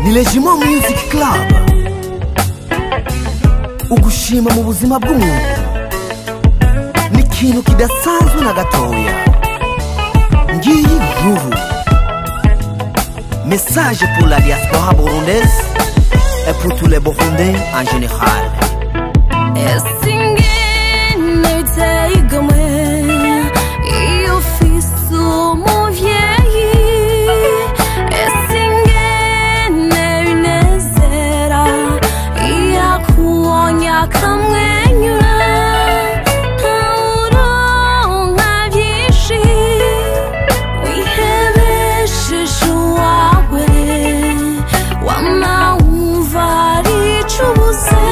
Ni Legimo Music Club. Ugushima mu buzima bw'umuntu ni ikintu kidasanzwe na gatoya. Ngiyi nkuru, message pour la diaspora burundaise et pour tous les Burundais en général. Esingene biteye igomwe iyo ufise umuvyeyi, esingene binezera iyo akubonye akamwenyura, ntawuronka vyinshi wihebesheje uwawe, wama wumva arico ubuze.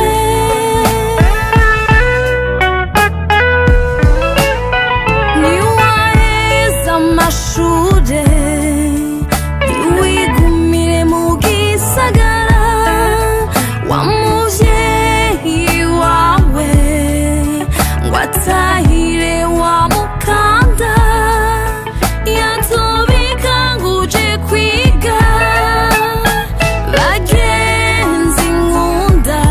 Niwaheza amashure ntiwigumire mu gisagara, wa muvyeyi wawe ngo atahire wa mukanda, yatubika ngo uje kwiga. Bagenzi nkunda,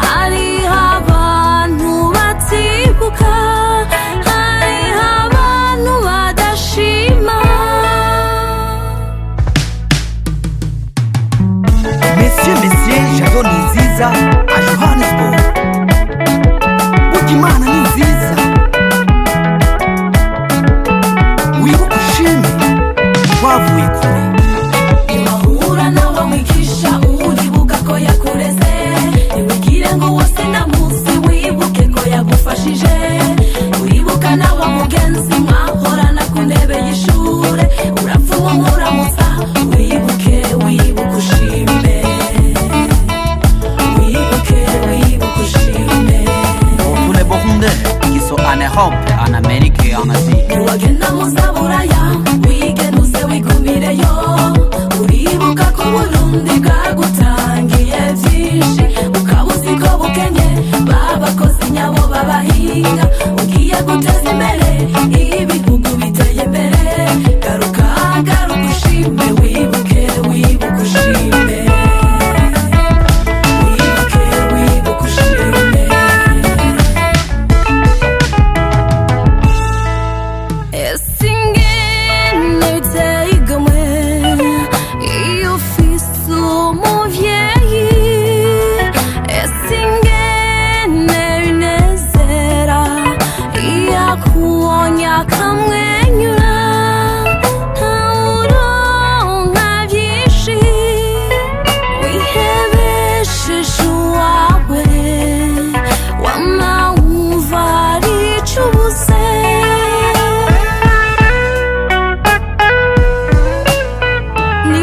hariho abantu batibuka, hariho abantu badashima. Messieurs, messieurs, Jado ni nziza à Johannesburg. Burya Imana ni nziza, wibuke ushime twavuye kure. Niwahura nawe mwigisha uribuka ko yakureze, ntiwigire ngo wose na munsi wibuke ko yagufashije. Uribuka nawe mugenzi mwahorana ku ntebe y'ishure, urapfuma umuramutsa, wibuke wibuke ushime, wibuke wibuke ushime. Pour tous les Burundais qui sont en Europe, en Amérique et en Asie. Niwagenda muzaburaya wigenuze wigumireyo, uribuka ko Burundi bwagutangiye byinshi, ukaba uzi ko bukenye babakozi nyabo babahinga, ugiye guteza imbere ibihugu biteye imbere. Garuka garuka ushime, wibuke wibuke ushime, wibuke wibuke ushime. Esingene biteye igomwe iyo ufise umuvyeyi, esingene binezera iyo akubonye akamwenyura, ntawuronka vyinshi wihebesheje uwawe, wama wumva arico ubuze.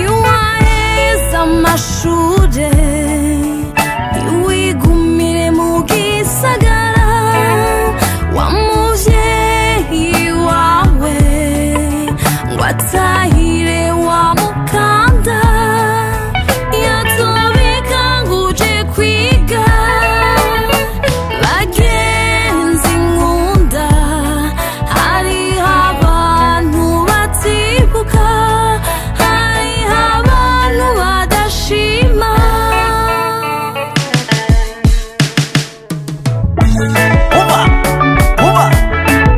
Niwaheza amashure ntiwigumire mu gisagara, wa muvyeyi wawe ngo atahire wa mukanda, yatubika ngo uje kwiga. Bagenzi nkunda, hariho abantu batibuka, hariho abantu badashima. Uba, uba,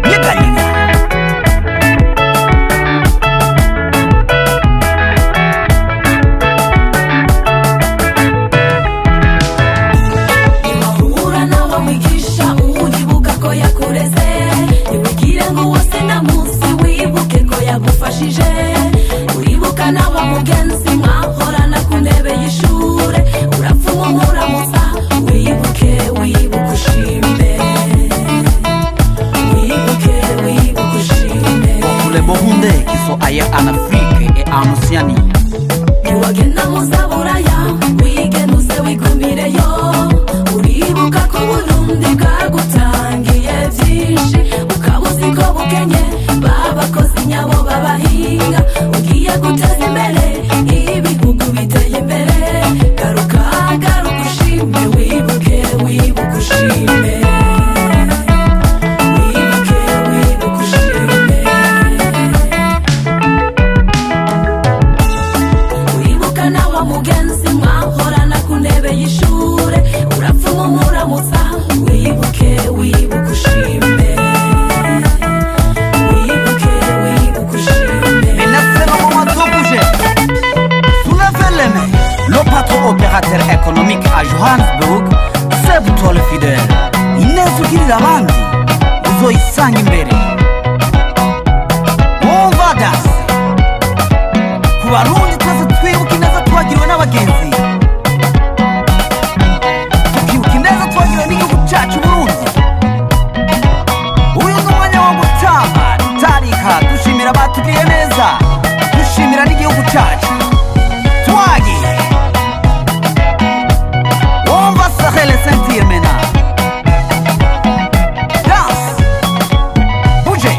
nyeganyega. Niwahura nawe mwigisha uribuka ko yakureze, ntiwigire ngo wose na munsi wibuke ko yagufashije. Uribuka nawe mugenzi mwahorana ku ntebe y'ishure, urapfuma umuramutsa, wibuke wibuke ushime, wibuke wibuke ushime. Pour tous les Burundais qui sont ailleurs en Afrique et en Océanie. Niwagenda muzaburaya wigenuze wigumireyo, uribuka ko Burundi bwagutangiye byinshi, ukaba uzi ko bukenye babakozi nyabo babahinga, ugiye guteza imbere ibihugu biteye imbere. Garuka garuka ushime, wibuke wibuke ushime, wibuke wibuke ushime. Uribuka nawe wa mugenzi mwahorana ku ntebe y'ishure, urapfuma umuramutsa, wibuke wibuke ushime, wibuke wibuke ushime. Maintenant c'est le moment de bouger. Soulevez les mains. Le patron opérateur économique à Johannesburg, c'est toi le fidèle. Ineza ugirira abandi uzoyisanga imbere. On va danser. Ku Barundi twese twibuka ineza twagiriwe n'abagenzi, tukibuka ineza twagiriwe n'igihugu cyacu Burundi. Uyu ni umwanya wo gutamba tarika, dushimira abatugiriye neza, dushimira n'igihugu cyacu. Twagiye. On va serrer les ceintures maintenant. Danse. Bougez.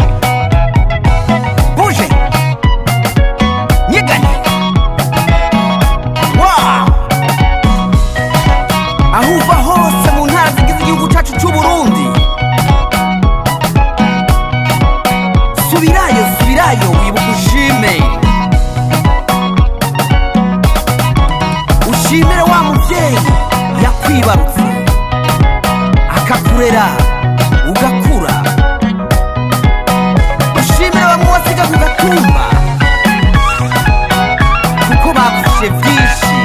Bougez. Nyeganye. Wow. Aho uva hose mu ntara zigize igihugu cyacu cy'u Burundi, subirayo subirayo, wibuke ushime, ushimire wa muvyeyi yakwibarutse akakurera ugakura, ushimire bamwe wasiga ku gatumba kuko bagufashe vyinshi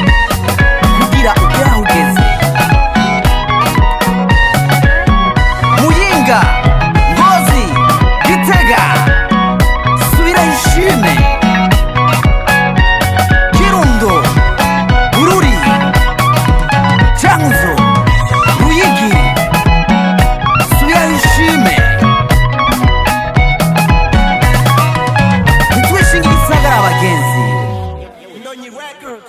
kugira ugere aho ugeze. Muyinga, Ngozi, Gitega, subirayo ushime. Kirundo, Bururi, Cankuzo, Ruyigi, subirayo ushime. Ntitwishinge igisagara abagenzi. Records.